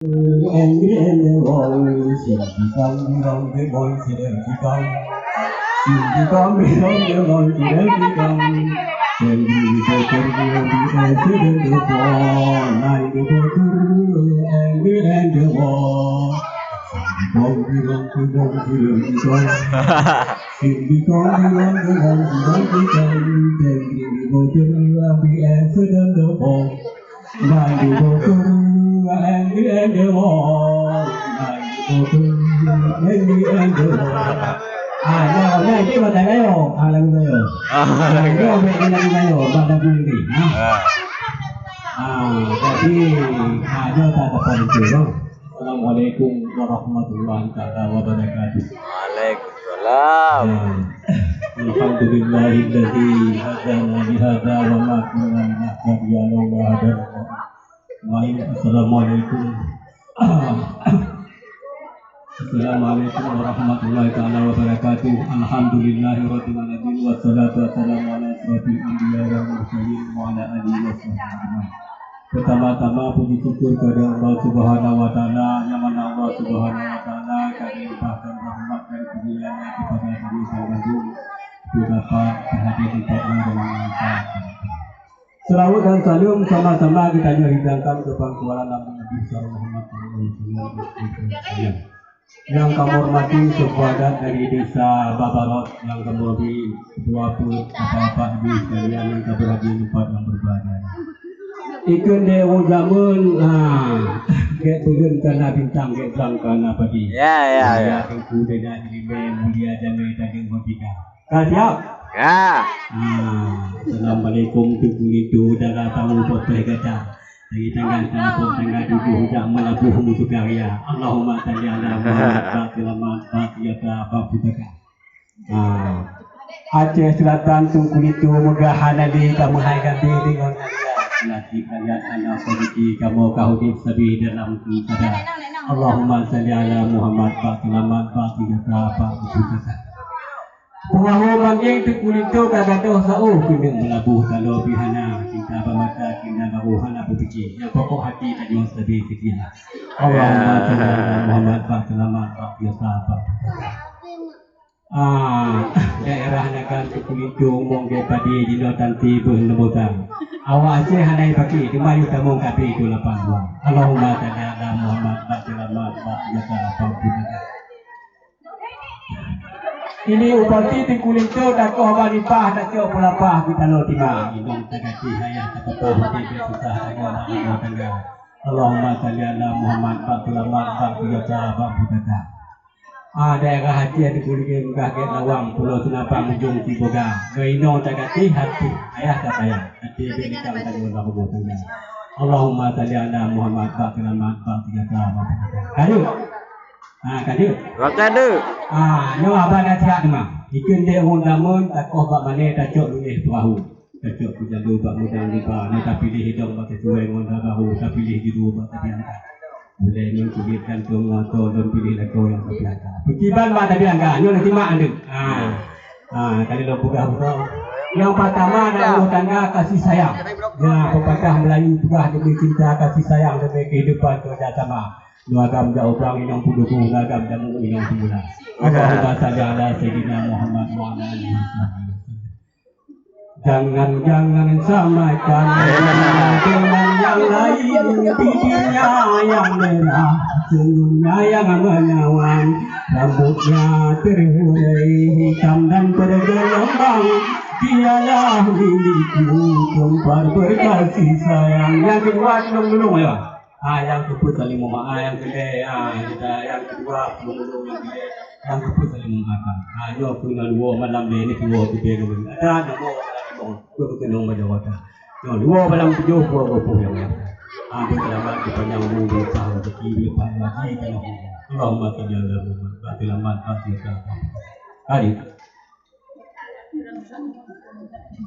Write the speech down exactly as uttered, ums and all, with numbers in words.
Angry and the wall, sing become the wrong, the boy, sing become. Sing become the wrong, the boy, sing become. Angry the wall, the boy, sing become. Angry and the wall. Sing become the wrong, the boy, sing become. Sing become the wrong, the boy, sing become. Angry the wall, the boy, sing become. Bagi bodoh, anggi, anggi, oh. Bagi bodoh, anggi, anggi, oh. Ah, ya, ya, ini bahasa Melayu. Ah, lagu Melayu. Ah, lagu Melayu. Ini lagu Melayu, bahasa Melayu. Ah. Ah, jadi, ada tak dapat itu, no? Assalamualaikum warahmatullahi taala wabarakatuh. Waalaikumsalam. Ya. Alhamdulillahilladzi hadana lihadza wa ma kunna linahtadiya laula hadana. Baik, assalamualaikum. Assalamualaikum warahmatullahi taala wabarakatuh. Alhamdulillahirabbil alamin, wassalatu wassalamu ala asyrafil anbiya wal mursalin wa ala alihi wasahbihi ajmain. Pertama-tama puji syukur kepada Allah Subhanahu wa taala, yang mana Allah Subhanahu wa taala ka melimpahkan rahmat dan kurnia-Nya kepada kami sekalian untuk dapat berhadir di tempat ini dalam rangka. Selawat dan salam sama-sama kita hidangkan kepada Nabi besar Muhammad sallallahu alaihi wasallam. Yang kami hormati suku adat dari Desa Babarot, yang kami hormati ketua pun, bapak-bapak, ibu sekalian yang kami hormati, tempat yang berbahagia. Ikon deh, oh, jameun, ha, gek buleuen kana bintang, gek blang kana padi. Ya, ya, ya. Mulia Teungku Dena Jelimé, mulia jamé daging merdeka. Ka siap? Ya. Ha, assalamualaikum, Teungku Linto, dara tamu potoh gata. Dari tangga satu, tangga tujuh, jak meulaboh musuh karya. Allahumma salli ala Muhammad, bak seulamat, bak sejahtera, bak pusaka. Ha. Aceh Selatan, Teungku Linto, meugah hana lé tameuhai gabe deungon karya. Nasib rakyat hana politik, kamoe ka udeb sabe dalam keusada. Allahumma salli ala Muhammad, bak seulamat, bak sejahtera, bak pusaka. Peungahô manggeng Teungku Linto ka gadôh saôh keuneuk meulaboh taloe pih hana, cinta bak mata keunan baroe hana beupike, nyang pokok hati tanyoe sabe seutia. Allahumma shalli ala Muhammad, bak seulamat, bak biasa, bak. Ah, daerah Nagan Teungku Linto, mong gét padi jinoe tanti beuh neubutang. Awak Aceh hana jipake, teuma yue tamong kape tu lapan dua. Allahumma shalli ala Muhammad, bak seulamat, bak biasa, bak. Ini upati Teungku Linto takoh bak nipah, tacok peulapah geutaloe tima. Inong tagati ayah tapapah, hati geususah tanyoe lam rumoh tangga. Allahumma shalli ala Muhammad, bak seulamat, bak sejahtera, bak pusaka. Ah, daerah Aceh Teungku Linto meugah gét lawang, Pulo Seunabang ujong Siboga. Ngon inong tagati hati ayah tasayang, hati gét likang tanyoe lam rumoh tangga. Allahumma shalli ala Muhammad, bak seulamat, bak sejahtera, bak pusaka. Lanjut. Ha, ka deuh? Ka deuh. Ha, nyoe haba nasihat teuma. Ikheun deh ureueng jameun, takoh bak malèe, tacok luweh peurahô. Tacok keu jalô bak meudang riba, na tapiléh idong bak teutuwai ngon dabaru, tapiléh judô bak tabiangka. Ulèe ngon kubiet gantong, meuato lôn piléh lakoe nyang tapiangka. Peuciban bak tabiangka, nyoe na simak deuh. Ha. Ha, kali lôn peugah bunoe. Nyang pertama na rumoh tangga kasih sayang. Nyan pepatah Melayu peugah demi cinta, kasih sayang, demi kehidupan kerjasama. Nyoe agam jak ubang inong peuduku, agam jamu inong semula. Allahumma shalli ala sayyidina Muhammad wa ala alihi wasallam. Jangan-jangan samakan dengan yang lain, bibirnya yang merah, senyumnya yang menawan, rambutnya terurai hitam dan bergelombang. Dialah milikku, tempat berkasih sayang. Yang kedua, tulung-tulung, ya. Ah, nyang keupeu saléng meumaáf, ah, nyang keudeh, ah, kita nyang keudua, meunurot nyang keudeh, nyang keupeu saléng meumaáf. Ah, nyoe keunan dua malam lé ni dua keudeh ngon. Ada nama orang limong, dua keunong baju kota. Nyoe dua malam tujuh, dua keupeu nyang. Ah, beusalamat, dipanjang umur, berlimpah rezeki, berlimpah gaji, tanah rumah. Allahumma shalli ala Muhammad, wa selamat, wa selamat. Kali.